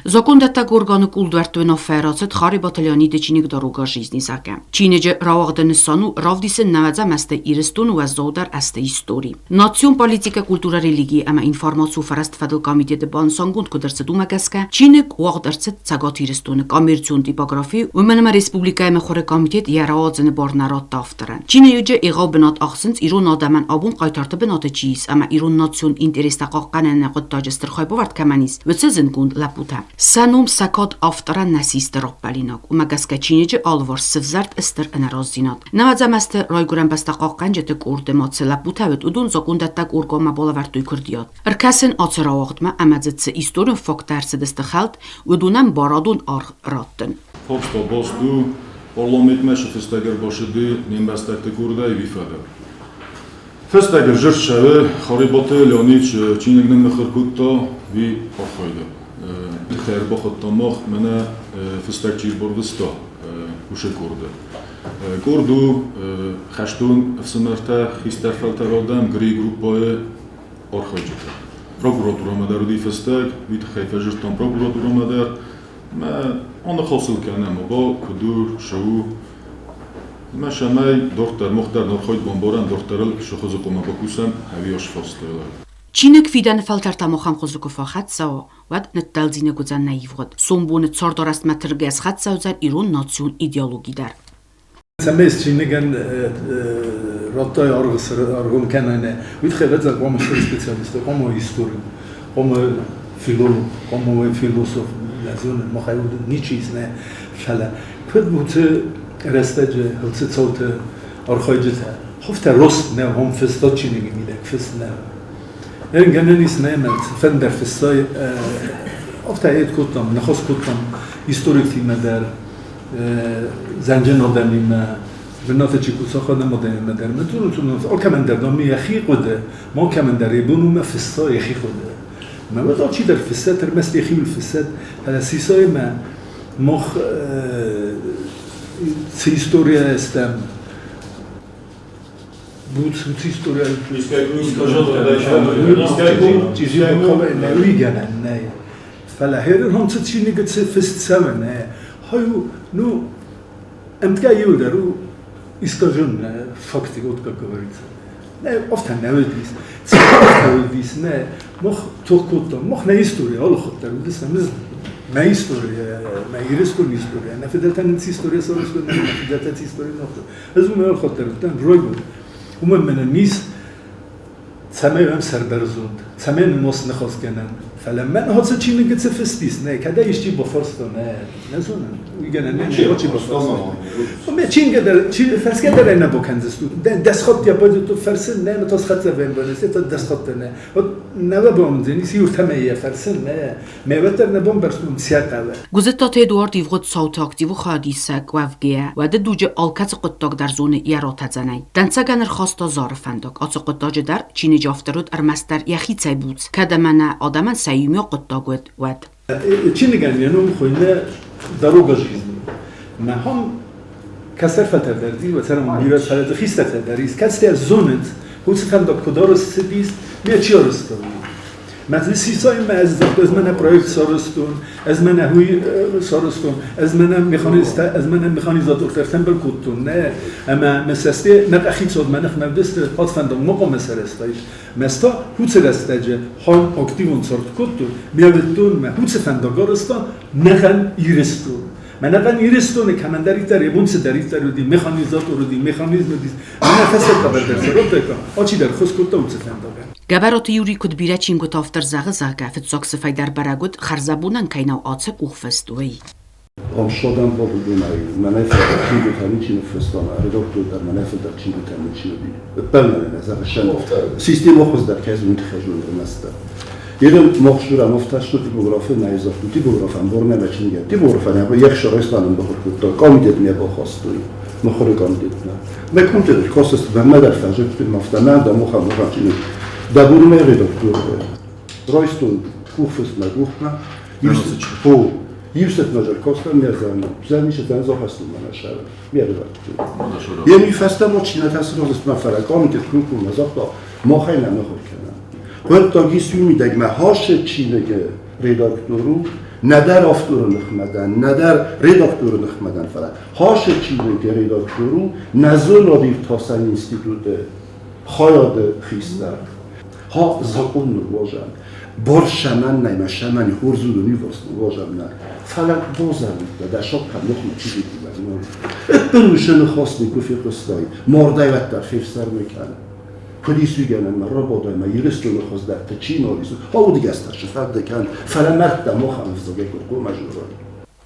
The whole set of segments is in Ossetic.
Закондӕттӕг органы кулдуӕртты уынаффӕ рацыд Харебаты Леониды чиныг «Дорога жизни», зӕгъгӕ. Чиныджы рауагъды нысан у равдисын нӕуӕдзӕм азты Ирыстоны уӕззаудӕр азты истори. Национ политикӕ, культурӕ, религи ӕмӕ информацион фӕрӕзты фӕдыл комитеты банысангонд куыд ӕрцыд, уымӕ гӕсгӕ чиныг уагъд ӕрцыд Цӕгат Ирыстоны коммерцион типографийы, уымӕн ӕмӕ республикӕйы мыхуыры комитет йӕ рауадзыны бар нӕ радта авторӕн. Чиныджы егъау бынат ахсынц ирон адӕмӕн абон хъайтарты бынаты чи ис ӕмӕ ирон национ интерестӕ хъахъхъӕныны хъуыддаджы стыр хайбавӕрд кӕмӕн ис, уыцы зындгонд лӕппутӕ. Сӕ ном сӕ кад авторӕн нӕ систы раппӕлинаг, уымӕ гӕсгӕ чиныджы алыварс сывзӕрд стыр ӕнӕраздзинад. Нӕуӕдзӕм азты Райгуырӕн бӕстӕ хъахъхъӕнджыты къорды ма цы лӕппутӕ уыд, уыдон закъондӕттӕг органмӕ балӕвӕрдтой куырдиат. Ӕркӕсын ацы рауагъдмӕ ӕмӕ дзы цы историон факттӕ ӕрцыдысты хӕлд, уыдонӕн барадон аргъ раттын. Фарста баст у парламентмӕ цы фыстӕг ӕрбацыди не мбӕстӕгты курдӕй, уый фӕдыл. Фыстӕг ӕвзӕрст цӕуы Харебаты Леонид чиныг ныммыхуыр кодта, уый архайды. Тыххӕй ӕрбахуыдтам мах, мӕнӕ фыстӕг чи ӕрбарвыста, уыцы къорды. Къорд у хӕстон ӕфсымӕртӕ, хистӕр фӕлтӕр адӕм, Грийы группӕйы архайджытӕ. Прокуратурӕмӕ дӕр уыди фыстӕг, уый тыххӕй фӕзырдтам прокуратурӕмӕ дӕр. Мӕ аныхас ыл кӕнӕм, оба куыд у, цы у. Мӕ сӕмӕй дарддӕр мах дӕр архайд бамбарӕм, дарддӕр ыл цы хуызы хъуамӕ бакусӕм, ӕви ас фарстайыл. Чиныг фидӕны фӕлтӕртӕм ахӕм хуызы куы фӕхӕццӕ уа, уӕд ныддӕлдзиныг уыдзӕн нӕ ивгъуыд. Сомбоны цардарӕзтмӕ тыргӕ схӕццӕ уыдзӕн ирон национ идеологи дӕр. Цӕмӕй чиныгӕн радтай аргъ кӕнӕн, уый тыххӕй ӕвӕдза хъуамӕ стыр специалист, хъуамӕ историк, хъуамӕ филолог, хъуамӕ философ, нӕ зонын, махӕй уыдон ничи ис, нӕ, фӕлӕ куыд уыцы рӕстӕджы уыцы цауты архайджытӕ, хуфтӕ рост нӕ, уым фыста чиныджы мидӕг фыст нӕ. Гӕнӕн ис нӕ, фӕндӕр фыссай, афтӕ ӕд кодтам, ныхас кодтам историктимӕ дӕр, зӕнджын адӕмимӕ, бынаты чи куса адӕм адӕмимӕ дӕр. Мӕ дзурын алкӕмӕн дӕр дам йӕхи хъуыды, ма кӕмӕн дӕр йӕ бон у мӕ фысса йӕхи хъуыды. Мӕ уӕд алчидӕр фыссӕд, ӕрмӕст йӕхиуыл фыссӕд, фӕлӕ сисаимӕ мах цы историйӕ стӕм, буц история уый гӕнӕн нӕй. Фӕлӕ херон цы чиныгы цы фыст цӕуы, нӕ, хай у, ну, ӕмткӕй иуылдӕр у искаженная факты, вот как говорится. Нӕ, афтӕ нӕ уыдис. Цы афтӕ уыдис, нӕ, мах тох кодтам, мах нӕ история алы хатт дӕр уыдыстӕм. Нӕ история, нӕ Ирыстоны история, нӕ фыдӕлтӕ нын цы история сарӕзтой, нӕ фыдӕлтӕ цы история нагътой. Ӕз уымӕй алы хатт дӕр уыдтӕн райгонд. Уымӕн мӕнӕн ис цӕмӕй уӕм сӕрбӕрзонд, цӕмӕй нын ус ныхас кӕнӕм. Фӕлӕ мӕн ацы чиныгы цы фыст ис, нӕ, кӕдӕй исчи бафарста, нӕ, нӕ зонын, уый гӕнӕн нӕ, нӕ, чи бафарста. Мӕ чингӕ дӕр, фӕрсгӕ дӕр ӕй нӕ бакӕндзыстут. Дӕс хатт йӕ байдыдтон фӕрсын, нӕ, мӕ тасхӕццӕ бамбарыс, это дӕс хатты нӕ. Вот нӕ бамдзӕнис иу ӕртӕмӕй йӕ фӕрсын, нӕ, мӕ уӕддӕр нӕ бамбӕрстон сӕ хъӕуы. Гуызыдтаты Эдуард ивгъуыд цауты активон хайадисӕг уӕвгӕйӕ, уӕды дуджы алкӕцы хъуыддаг дӕр зоны йӕ ратӕдзӕнӕй. Дӕнцӕгӕн ӕрхаста Зары фӕндаг. Ацы хъуыддаджы дӕр чиныджы автор уыд ӕрмӕстдӕр йӕхицӕй буц, кӕд ӕмӕ нӕ адӕмӕн сӕ иумиаг хъуыддаг уыд, уӕд. Чиныгӕн йӕ ном хуыйны «Дорога жизни». Мӕ хом кӕстӕр фӕлтӕр дӕр ди, цӕрӕм бирӕ фӕлӕ хистӕртӕ дӕр ис, кӕцытӕ зонынц, уыцы фӕндаг куыд арӕзт цыдис, ме чи арӕзта, уый. Мәжлисисайма ez ez mene projekt сарӕзтон, ez mene hui сарӕзтон, ez mene механизм, ez mene механизатортӕ ӕртӕмбыл кодтон, нӕ, ӕмӕ мӕ цӕсте нӕ къахицод мӕ ныхмӕ вдесты хатфӕндаг ма хъуамӕ сарӕзтаис. Мӕ та хуцы рӕстӕджы хан активон цард кодтон, ме вдтон мӕ хуцы фӕндаг арӕзта нӕхъӕн Ирыстон. Мӕнӕ Иристони кӕмӕндӕриддӕр йӕ бон цыдӕриддӕр уыди, механизатор уыди, механизм уыди, мӕнӕ фӕсӕртӕ сӕротӕ алчидӕр хос кодта уыцы фӕндагӕн. Гӕбӕроты Юрий куыд бирӕ чингуыты автор зӕгъы, зӕгъгӕ, фыццаг сыфӕй дӕр бӕрӕг уыд, хӕрзӕбонӕн кӕй нӕу ацы къухфыст, уый. Амстадам бабудонӕй мӕнӕй фылдӕр чингуытӕ ничи ныффыста, мӕ редактор дӕр мӕнӕй фылдӕр чингуытӕ ничи уыди. Ӕппӕлынӕн ӕз ӕхсӕн система хуыздӕр кӕй зоны, тыххӕй зоны ӕрмӕстдӕр. Ерын мохсурӕн офтӕсты типографы нӕ загътой, типографӕн борнӕ мӕ чингӕ. Типографӕн йе хсӕрӕстан мыхуыр кодта, комитетмӕ бахастой, мыхуыры комитетмӕ. Мӕ комитет косыст мӕнмӕ дӕр фӕзындти, афтӕ мӕ дам ухӕн ухӕн чиныг. Дӕ бурмӕ редактор райстон къухфыстмӕ къухмӕ. Хо, иу сӕтмӕ коста ме зӕн, зӕн ис зӕн захастын мӕнӕ сӕры. Ме редактор. Йе ми фӕстӕ чинатӕ сразы фӕлӕ комитет куы загъта, махӕй нӕ мыхуыр кӕнӕм. Хъуыддаг ис уый мидӕг, мӕ хӕсы чиныджы редактор у. Нӕдӕр авторы ныхмӕ дӕн, нӕдӕр редакторы ныхмӕ дӕн, фӕлӕ хашы чиныджы редактор у нӕ зонад-иртасӕн институты хайады хистӕр. Ха закъон ныууазӕм. Бар шӕмӕн нӕй мӕ шӕмӕн хорз у универс ныууазӕм нӕ. Фӕлӕ базӕрудтӕ дӕ сапкӕ ныхмӕ чи зыдта. Ӕппын уышы ныхас никуы фехъуыстай, мардӕй уӕддӕр фефсӕрмы кӕн. Куыд ис уый гӕнӕн, мӕ рабадай, мӕ Ирыстоны хуыздӕрты чи нал ис, аудгӕстӕ сыфӕрды кӕн, фӕлӕ мӕрдтӕ махӕн ӕвзагӕй куыд хъуамӕ зурой.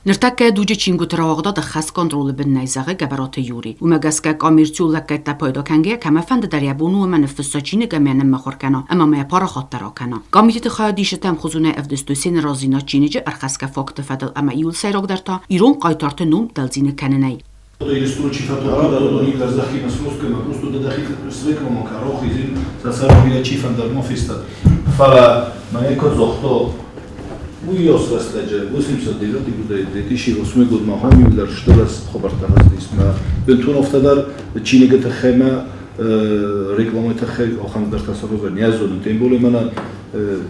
Ныртӕккӕ дуджы чингуыты рауагъдады хӕс контролы бын нӕй, зӕгъы Гӕбӕраты Юри. Уымӕ гӕсгӕ коммерцион лӕггӕдтӕ пайда кӕнгӕйӕ кӕмӕфӕнды дӕр йӕ бон у ӕмӕ ныффысса чиныг ӕмӕ йӕ ныммыхуыр кӕна, ӕмӕ ма йӕ парахат дӕр акӕна. Комитеты хайадисджытӕ ӕмхуызонӕй ӕвдыстой се нӕразыдзинад чиныджы ӕрхӕсгӕ факты фӕдыл ӕмӕ иууыл сӕйрагдӕр та ирон хъайтарты ном дӕлдзиныг кӕнынӕй. Ирыстон чи фӕтохта, Индерзахи насрускама, просто дадахи свекромо карохи зин сасаро чи фандар мофистат. Фӕлӕ мӕ куыд загъта, уыйас рӕстӕджы 89 2008 год ма хам стыр хабӕрттӕ рацыдис. Мӕ бынтон афтӕ дӕр чиныгы тыххӕй мӕ рекламӕйы тыххӕй ахӕм дӕртӕ саразын не зонын. Тем более мӕнӕ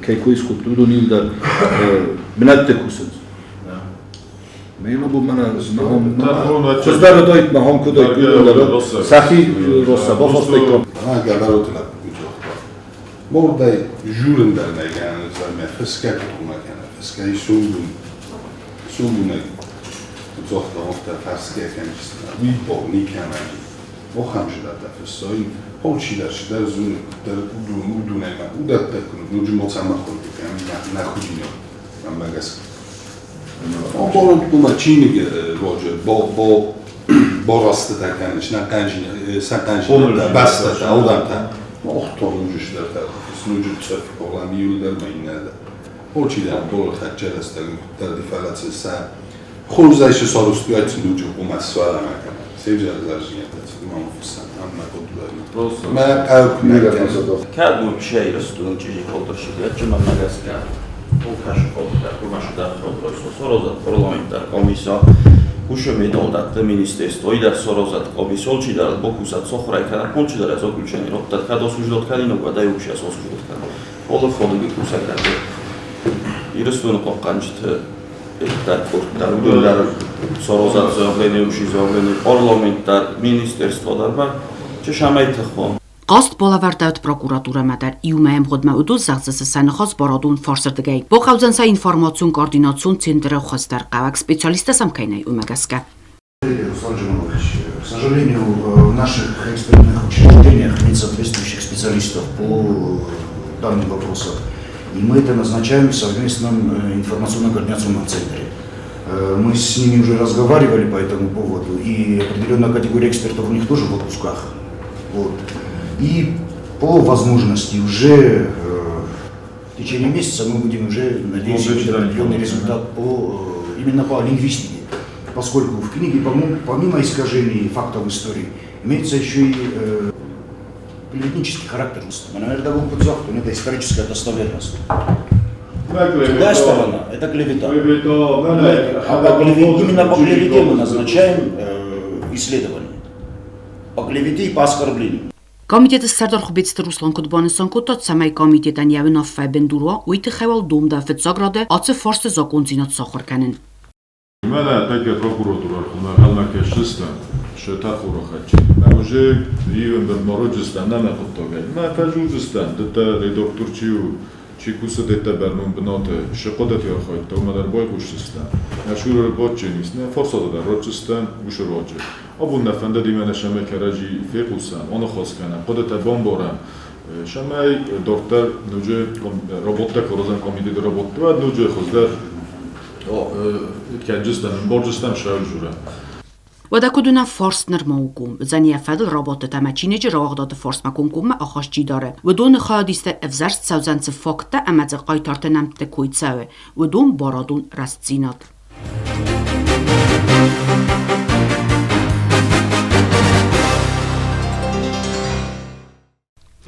кӕй кой скодтой, уыдон иуылдӕр бынӕтты кусынц. Мема бу мана хуыздӕр дойт ма хом куыдой сахи роса бафастайком. Гӕбӕроты лӕппу загъта. Мордай журын дӕр нӕ кӕнӕ, мӕ фысгӕ куыд ма кӕнӕ, фысгӕ сунгун сунгунӕй загъта, афтӕ фӕрсгӕ кӕнджыстӕ. Уый бал никӕмӕ. Охам жидата фыссой, холчидар шидар зуны дӕр удун удунӕй ма удӕттӕ куы ноджы моцама хойты кӕм нӕ худино ам гӕсгӕ. Абон чиныг роджы бо бо борастыта кӕныс, нӕ хъанжи сӕ хъанжи бӕстӕтӕ, аудантӕ. Охтон уджысдӕртӕ, снуджы цӕф колам иуылдӕр ма иннӕ. Холчидар бол хӕччерестӕг дӕр фӕлӕ сӕ хорзӕй сы сарустуӕт нуджы хъумӕ сваламӕ кӕнӕ. Севзӕрзӕрзинӕтӕ мам фыссан, ам ма кодтуӕ. Мӕ хъӕук Кӕд у Ирыстон чъизи холдерши, мӕнмӕ гӕсгӕ ოლქაში ხოლმე კურმაში დახრობ სოროზად парламენტარ კომისია უშემედოლდათ министерство идар сорозат комиссия бокусат сохрай кана пунчидар заключение роптат кадос уждот кадино дай укшиас осуждот кана холо фологи кусакат Ирыстоны хъахъхъӕнджыты дӕр къордтӕ, уыдон дӕр сорозат заявление уши заявление парламент дӕр министерство дӕр ба чешамай тыхон. Хъаст балӕвӕрдӕуыд прокуратурӕмӕ дӕр иумӕ ӕмгъуыдмӕ уыдон зӕгъдзысты сӕ ныхас барадон фарсырдыгӕй. Бахъӕудзӕн сӕ информацион-координацион центры хуыздӕр хъӕуӕг специалисттӕ сӕм кӕй нӕй, уымӕ гӕсгӕ. Руслан Джамалович, к сожалению, в наших экспертных учреждениях нет соответствующих специалистов по данным вопросам. И мы это назначаем в совместном информационно-координационном центре. Мы с ними уже разговаривали по этому поводу, и определенная категория экспертов у них тоже в отпусках. Вот. И по возможности уже в течение месяца мы будем уже, надеюсь, иметь определенный результат именно по лингвистике. Поскольку в книге, помимо искажений фактов истории, имеется еще и клеветнический характер. Это историческая достоверность. Другая сторона – это клевета. А именно по клевете мы назначаем исследование. По клевете и по оскорблению. Комитеты сӕрдар Хуыбецты Руслан куыд банысан кодта, цӕмӕй комитетӕн йӕ уынаффӕ бындур уа, уый тыххӕй уал домдӕ фыццаг рады ацы фарсты закондзинад сахуыр кӕнын. Мӕнӕ тӕккӕ прокуратура ӕнхъӕлмӕ кӕсдзыстӕм сӕ тӕрхоны. Мӕ уже ивын мароджыстӕм нӕ мӕ хъуыддагӕй. Мӕ фӕзурдзыстӕм, дыдта редактор чи у, чи кусы дӕттӕ бӕрнон бынаты, шы хъуыдыты архайдта, уымӕ дӕр байхъусдзыстӕм. Нӕ шуры бадджынис, нӕ фарсаты дӕр ратдзыстӕм уышы раджы. Абон нӕ фӕндыди мӕнӕ сӕмӕй кӕрӕдзи фехъусӕм, аныхас кӕнӕм, хъуыдытӕ бамбарӕм. Сӕмӕй дарддӕр ноджы работтӕ кӕрӕдзӕн комитеты работты, уӕд ноджы хуыздӕр кӕнджыстӕм, ӕмбарджыстӕм сӕвзурӕм. Уӕдӕ куыд уынӕм, фарст нырма у гом. Уыдзӕн йӕ фӕдыл рабадтытӕ ӕмӕ чиныджы рауагъдады фарстмӕ комкоммӕ ахаст чи дары. Уыдоны хайадисттӕ ӕвзӕрст цӕудзӕн цы факттӕ ӕмӕ дзы хъайтарты нӕмтты кой цӕуы, уыдон барадон рӕстдзинад.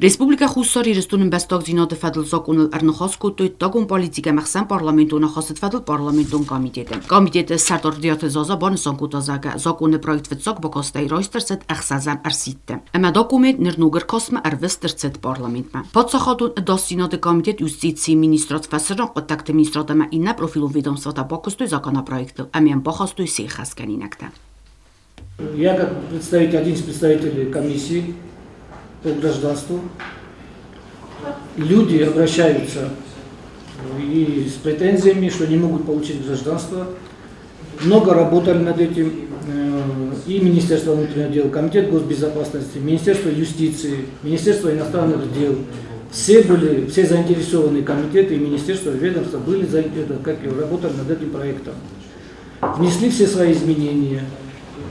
Республикӕ Хуссар Ирыстоны ӕмбӕстагдзинады фӕдыл закъоныл ӕрныхас кодтой ӕддагон политикӕ ӕмӕ ӕхсӕнпарламентон ахастыты фӕдыл парламентон комитеты. Комитеты сӕрдар Дриаты Заза банысан кодта, зӕгъгӕ, закъоны проект фыццаг бакастӕй райст ӕрцыд ӕхсӕзӕм ӕрсидты. Ӕмӕ документ ныр ног ӕркастмӕ ӕрвыст ӕрцыд парламентмӕ. Паддзахадон ӕдасдзинады комитет юстицийы министрад фӕсарӕн хъуыддӕгты министрад ӕмӕ иннӕ профилон ведомствотӕ бакуыстой законопроектыл ӕмӕ йӕм бахастой се хӕсгӕнинӕгтӕ. Я как представитель, один из представителей комиссии по гражданству, люди обращаются и с претензиями, что не могут получить гражданство. Много работали над этим и Министерство внутренних дел, Комитет госбезопасности, Министерство юстиции, Министерство иностранных дел. Все были, все заинтересованные комитеты и министерства, ведомства были, это, как и работали над этим проектом. Внесли все свои изменения,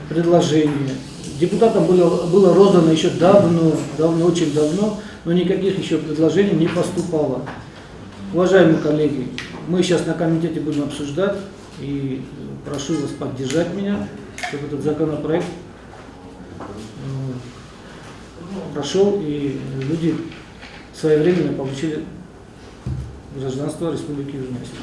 предложения. Депутатам было роздано еще давно, давно, очень давно, но никаких еще предложений не поступало. Уважаемые коллеги, мы сейчас на комитете будем обсуждать и прошу вас поддержать меня, чтобы этот законопроект прошел и люди своевременно получили гражданство Республики Южная Осетия.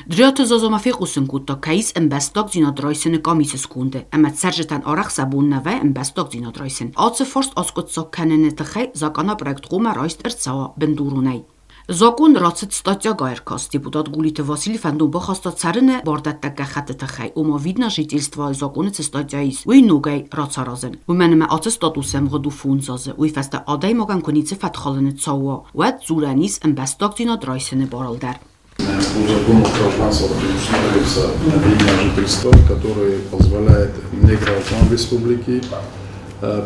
Дриаты Заза ма фехъусын кодта, кӕй ис ӕмбӕстагдзинад райсыны къамисы сконды ӕмӕ цӕрджытӕн арӕх сӕ бон нӕ вӕййы ӕмбӕстагдзинад райсын. Ацы фарст аскъуыддзаг кӕныны тыххӕй закъонопроект хъуамӕ райст ӕрцӕуа бындуронӕй. Закъон рацыд статьягай ӕркаст. Депутат Гулиты Васили фӕндон бахаста цӕрыны бардӕттӕг гӕххӕтты тыххӕй, ома вид на жительство закъоны цы статья ис, уый ногӕй рацаразын. Уымӕн ӕмӕ ацы статус ӕмгъуыд у 5 азы, уый фӕстӕ адӕймагӕн куы ницы фӕткхалыны цӕуа, уӕд дзурӕн ис ӕмбӕстагдзинад райсыны барыл дӕр. По закону гражданства предусматривается вид на жительство, который позволяет не гражданам республики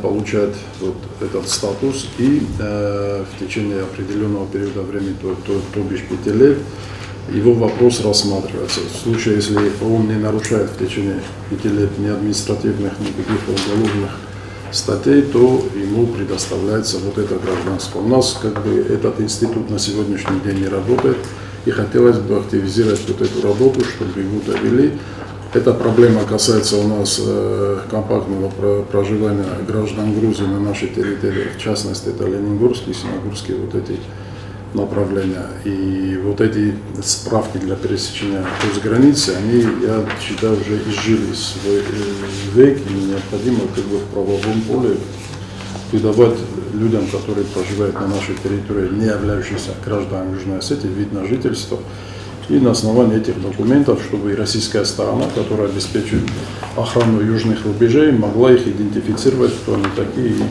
получать вот этот статус и в течение определенного периода времени, то бишь 5 лет, его вопрос рассматривается. В случае, если он не нарушает в течение 5 лет ни административных, никаких уголовных статей, то ему предоставляется вот это гражданство. У нас как бы этот институт на сегодняшний день не работает, и хотелось бы активизировать вот эту работу, чтобы его довели. Эта проблема касается у нас компактного проживания граждан Грузии на нашей территории, в частности, это Ленингорский, Синагурский, вот эти направления. И вот эти справки для пересечения госграницы, они, я считаю, уже изжили свой век, и необходимо как бы в правовом поле выдавать людям, которые проживают на нашей территории, не являющиеся гражданами Южной Осетии, вид на жительство. И на основании этих документов, чтобы и российская сторона, которая обеспечивает охрану южных рубежей, могла их идентифицировать, кто они такие, и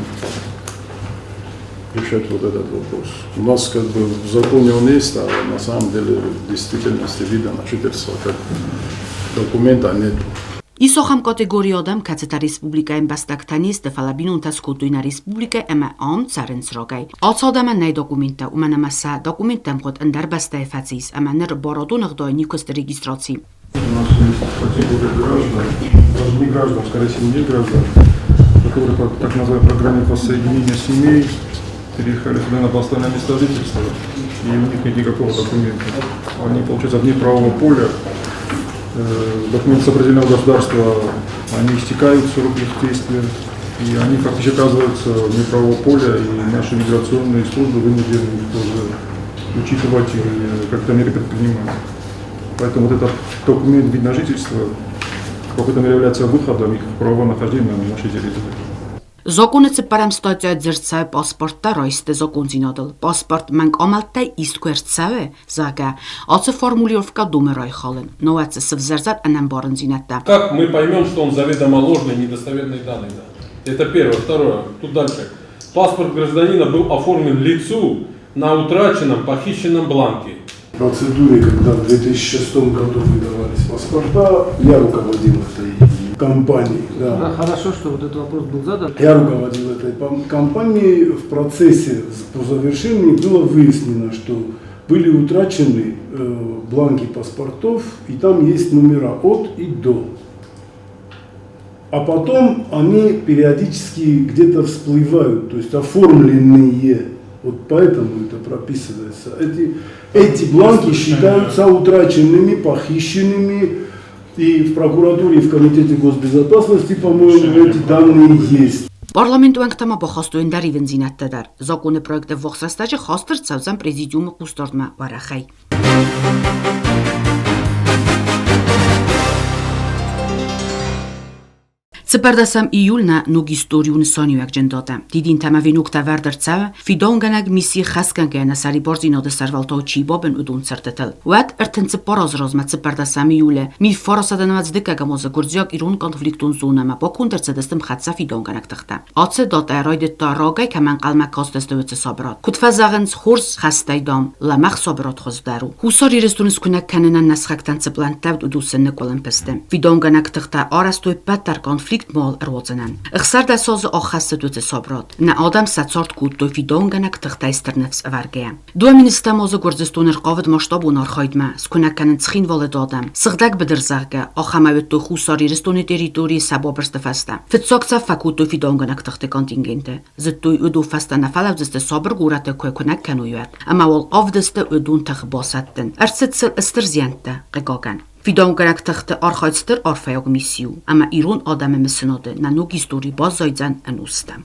решать вот этот вопрос. У нас как бы в законе он есть, а на самом деле в действительности вида на жительство как документа нет. Ис ахӕм категори адӕм, кӕцытӕ республикӕйы ӕмбӕстӕгтӕ не сты, фӕлӕ бинонтӕ скодтой нӕ республикӕ ӕмӕ ам цӕрынц рагӕй. Ацы адӕмӕн нӕй документтӕ, уымӕн ӕмӕ сӕ документтӕ ӕмгъуыд ӕндӕр бӕстӕйы фӕцис ӕмӕ ныр барадон ӕгъдауӕй никуы сты регистраци. У нас есть категория граждан, даже не граждан, скорее всего, не граждан, которые по так называемой программе воссоединения семей переехали сюда на постоянное место жительства, и у них нет никакого документа. Они, получается, вне правового поля. Документы с определенного государства, они истекают срок их действия, и они фактически оказываются вне правового поля, и наши миграционные службы вынуждены их тоже учитывать и как-то меры предпринимать. Поэтому вот этот документ вид на жительство в какой-то мере является выходом их правового нахождения на нашей территории. Закъоны цыппӕрӕм статьяйы дзырд цӕуы паспорттӕ райсты закъондзинадыл. Паспорт мӕнг амӕлттӕй ист куы ӕрцӕуы, зӕгъгӕ, ацы формулировкӕ домы райхалын, науӕд дзы сывзӕрдзӕн ӕнӕмбарындзинӕдтӕ. Как мы поймем, что он заведомо ложный, недостоверные данные дал? Это первое. Второе. Тут дальше. Паспорт гражданина был оформлен лицу на утраченном, похищенном бланке. В процедуре, когда в 2006 году выдавались паспорта, я руководил этой кампанией. Да. Да, хорошо, что вот этот вопрос был задан. Я руководил этой кампанией. В процессе по завершении было выяснено, что были утрачены бланки паспортов, и там есть номера от и до. А потом они периодически где-то всплывают, то есть оформленные. Вот поэтому это прописывается. Эти бланки считаются утраченными, похищенными. И в прокуратуре, и в Комитете госбезопасности, по-моему, эти данные есть. Парламенты уӕнгтӕ ма бахастой ӕндӕр ивындзинӕдтӕ дӕр. Закъоны проект ӕввахс рӕстӕджы хаст ӕрцӕудзӕн президиумы хъусдардмӕ уӕрӕхӕй. Цыппӕрдӕсӕм июль нӕ ног историйы нысаниуӕгджын датӕ. Дидинтӕ ӕмӕ веноктӕ ӕвӕрд ӕрцӕуы, фидауынгӕнӕг мисси хӕсгӕнгӕйӕ нӕ сӕрибардзинады сӕрвӕлтау чи бабын, уыдон цыртытыл. Уӕд 34 азы размӕ 14 июлы 1992 азы гуырдзиаг-ирон конфликтон зонӕмӕ баконд ӕрцыдысты мхӕццӕ фидауынгӕнӕг тыхтӕ. Ацы датӕ райдыдта рагӕй кӕмӕ ӕнхъӕлмӕ кастысты, уыцы сабырад. Куыд фӕзӕгъынц, хорз хӕстӕй, дам, лӕмӕгъ сабырад хуыздӕр у. Хуссар Ирыстоны скуынӕг кӕнынӕн нӕ сыхӕгтӕн цы пълӕнттӕ уыд, уыдон сын ныкъуылымпы сты. Фидауынгӕнӕг тыхтӕ арӕзтой ӕппӕт дӕр конфликт мал ӕруадзынӕн. 16 азы аххӕссыд уыцы сабырад. Нӕ адӕм сӕ цард кодтой фидауынгӕнӕг тыхтӕй стыр ныфс ӕвӕргӕйӕ. 2000 азы Гуырдзыстон ӕрхъавыд масштабон архайдмӕ, скуынӕг кӕнын Цхинвалы адӕм. Сыгъдӕг быдыр, зӕгъгӕ, ахӕм ауыдтой Хуссар Ирыстоны территорийы сӕ бабырсты фӕстӕ. Фыццаг цӕф фӕкодтой фидауынгӕнӕг тыхты контингенты. Зыдтой, уыдон фӕстӕ нӕ фӕлӕудзысты сабыр горӕты куы куынӕг кӕной, уӕд. Ӕмӕ уал авдысты уыдон тых басӕттын. Ӕрцыд сыл стыр зиӕнттӕ, хъыгагӕн. Фидауынгӕнӕг тыхты архайд стыр арфӕйаг мисси у, ӕмӕ ирон адӕмы мысынады нӕ ног истори баззайдзӕн ӕнустӕм.